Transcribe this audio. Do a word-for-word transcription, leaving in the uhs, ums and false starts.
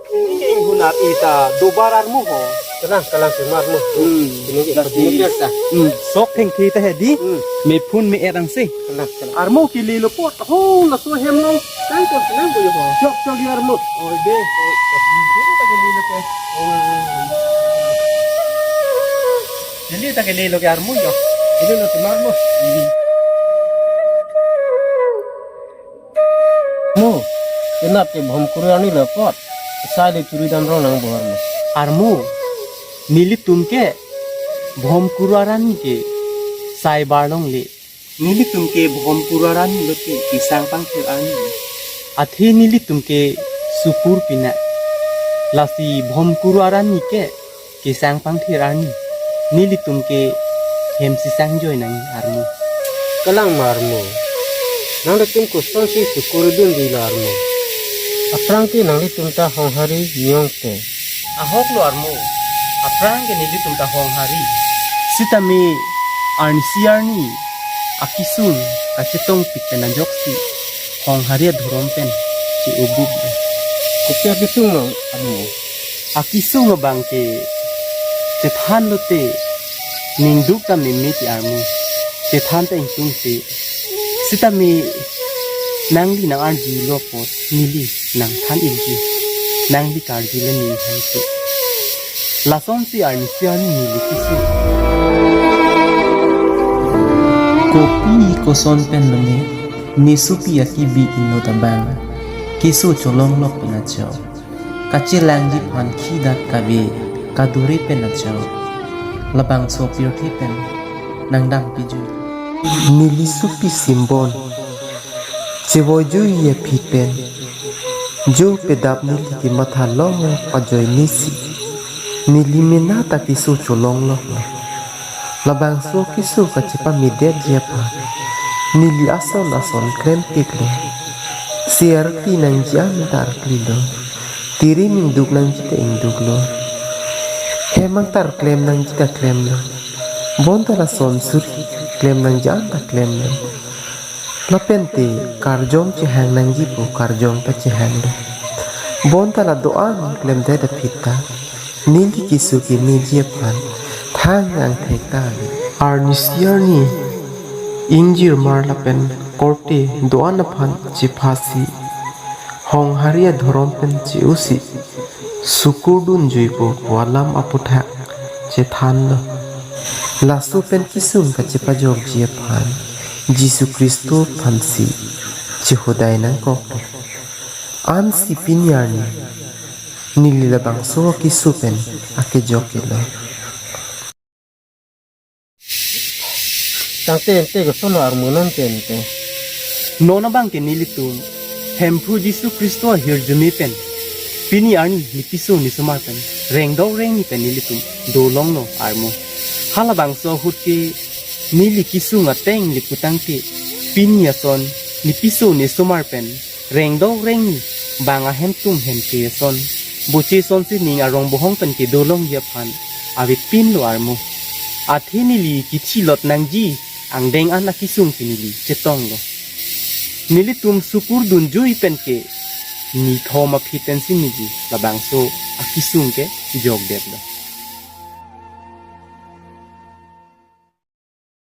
Ini ke inghun ar-i ta dobar armu ho. Kalang, kalang ke armu. Hmm. Ini ke, lasi ini ke sa. Hmm. Sok thengthe ta hedi. Hmm. Mephun me-et angse. Kalang, kalang. Armu kelelo apot ho, laso hem along. Nang ko, nang ko yo ho. Chok, chok yo armu. Oh, de. Oh, ini ta kelelo ke. Oh. Ini ta kelelo ke armu yo. Ini lo te armu. Hmm. Mo, kenap ke Bhomkuru arni lo apot. Sai le churi dam rong nang bo armu. Armu, nelitum ke Bhomkuru arni ke sai bar longle. Nelitum ke Bhomkuru arni lo te kesang pangthir arni. Athe nelitum ke Sukur pina. Lasi Bhomkuru arni ke kesang pangthir arni, nelitum ke hem sisang joi nang armu. Kalang ma armu. Nanglitum kosonsi Sukur dunji lo armu. Aphrang ke nanglitum ta Honghari nyong te. Ahok lo armu. Aphrang ke nelitum ta Honghari. Sitame arnisi arni akesung kachetongpik pen ajoksi Honghari adhorom pen che-obup lo. Kopi akesung lo armu? Akesung abang ke chethan lote, ningduk ta meme ti armu, chethan ta ingtungte. Sitame nangli nang-arju lo apot neli nangthan-ikji, nangli karju le ning hangte. Lasonsi arnisi arni neli kesung. Kopi koson pen lone, nesopi akibi inut abang keso cholonglok pen acho. Kachelangji aphan khidat kave kadure pen acho. Labangso pirthe pen nangdam piju. Neli sopi Simbon. Chevoi jui aphi pen. Jo pedap neli kematha long ajoine si. Neli mena ta keso cholonglok lo. Labangso keso kachepamedetji aphan neli ason ason klempik lo. Si arkli nangji an ta arklilo. Tiri ningduk nangji ta ingduklo. Hem angtar klem nangji ta klemlo. Bonta lason suri klem nangji an ta klemlo. Lapente karjong chehang nangji pu karjong ta chehanglo. Bonta la do-an klemdet aphi ta neli keso kemeji aphan thang angthek ta ave. Arnisi arni ingjirmar lapen korte do-an aphan chephasi Honghari adhorom pen che-osi Sukur dunjui pu alam aputhak chethanlo. Laso pen kesung kachepajokji aphan Jisu Khristo aphansi chehodai nangkoklo. Ansi pini arni neli labangso keso pen akejok kelo. Tangte ante koson lo armu nonke ante? Non abang ke nelitum Hemphu Jisu Khristo ahirjume pen pini arni nepiso nesomar pen rengdok rengni pen nelitum dolonglo armu. Halabangso ahut ke neli kesung ateng likutang ke pini ason nepiso nesomar pen rengdok rengni bang ahemtun hemke ason boche asonsi ning arong bohong pen kedolongji aphan avepinlo armu. Athe neli kithilot nangji angdeng an akesung ke neli chetonglo. Nelitum Sukur dunjui pen ke Nithom aphi pensi niji labangso akesung ke jokdetlo.